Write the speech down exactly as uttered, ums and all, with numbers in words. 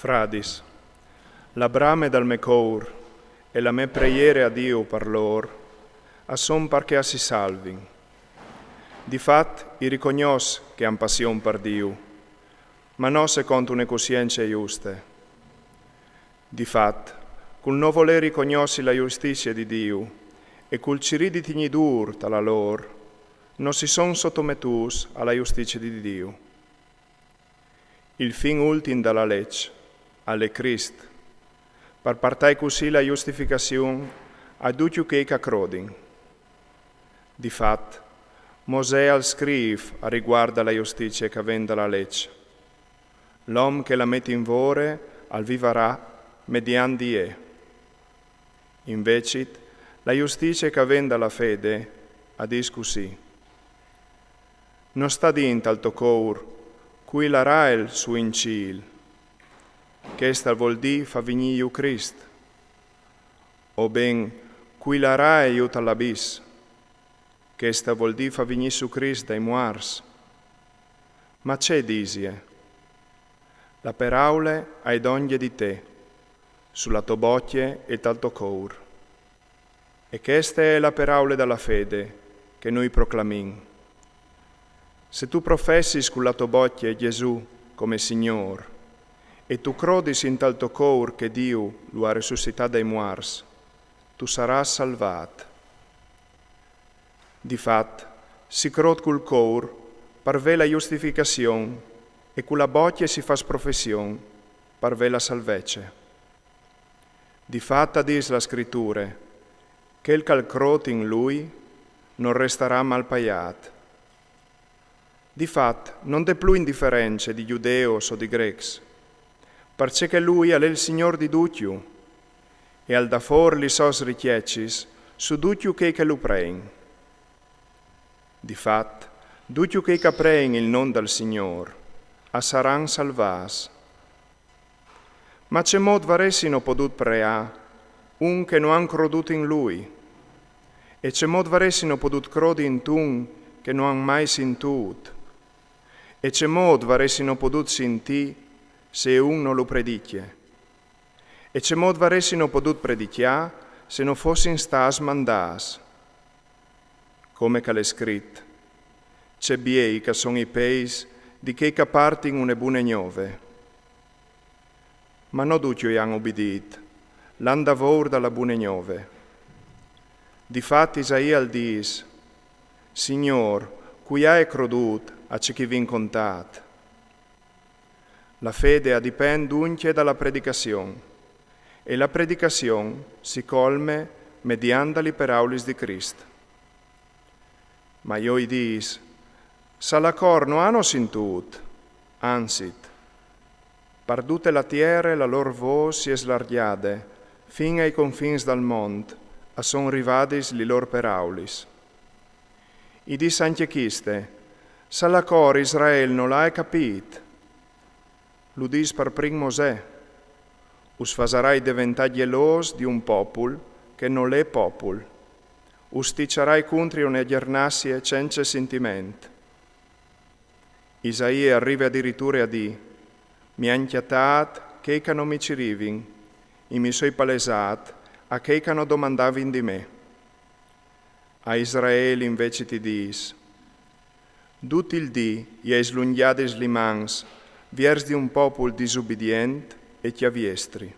Pradis, la brame dal me cour e la me preiere a Diu par lôr a son par che a si salvin. Di fat, i ricognòs che a àn passion par Diu, ma no secont une cussience juste. Di fat, cul no volê ricognossi la justizie di Diu e cul cirî di tignî dûr ta la lôr, no si son sotometûts a la justizie di Diu. Il fin ultin da la leç al è Crist, par partai cussì la justificassion a ducj chei ch'a crodin. Di fat, Mosè al scrîf a riguart da la justizie ch'a ven da la leç: L'om che la met in vore al vivarà mediant di e. Invezit, la justizie ch'a ven da la fede a dîs cussì: No sta dî intal to cour: Cui larà el sù in cîl? Chest al vûl dî fâ vignî jù Crist. O ben: Cui larà e jù tal abìs? Chest al vûl dî fâ vignî sù Crist dai muarts. Ma ce disie? La peraule a è dongje di te, su la to bocje e tal to cour. E cheste e je la peraule da la fede che nui proclamìn. Se tu professis cu la to bocje Gjesù come Signôr, e tu crodis intal to cour che Diu lu à resussitât dai muarts, tu sarâs salvât. Di fat, si crôt cul cour par vê la justificassion e cu la bocje si fâs profession par vê la salvece. Di fat a dîs la Scriture: Chel ch'al crôt in lui nol restarà mal paiât. Di fat, no 'nd è plui indiference di judeos o di grêcs, parcè che lui al è il Signôr di ducju, e al dà fôr lis sôs ricjecis su ducju chei che lu prein. Di fat, ducju chei ch'a prein il non dal Signôr a saran salvâts. Ma cemût varessino podût preâ un che no àn crodût in lui? E cemût varessino podût crodi intun che no àn mai sintût? E cemût varessino podût sintî se un no lu predicje? E cemût varessino podût predicjâ se no fossin stâts mandâts? Come ch'al è scrit: Ce biei ch'a son i peis di chei ch'a partin une bune gnove. Ma no ducju i àn ubidît, l'andavour da la bune gnove. Di fat Isaie al dîs: Signôr, cui aie crodût a ce ch'i vin contât? La fede a dipent duncje da la predicassion, e la predicassion si colme mediant da li peraulis di Crist. Ma jo i dîs: Salacor no àn sintût, anzit, par dute la tiere la lôr vôs si è slargjade, fin ai confins dal mont a son rivadis li lôr peraulis. I dîs ancje chiste: Salacor Israel no l'aie capît? Lu dîs par prin Mosè: Us fasarai deventâ gjelôs di un popul che nol è popul. Us tiçarai cuntri une gjernazie cence sintiment. Isaie al rive adiriture a dî: Mi àn cjatât chei ch'a no mi cirivin, i mi soi palesât a chei ch'a no domandavin di me. A Israel invezit i dîs: Dut il dì i ai slungjadis li mans viers di un popul disubidient e cjaviestri.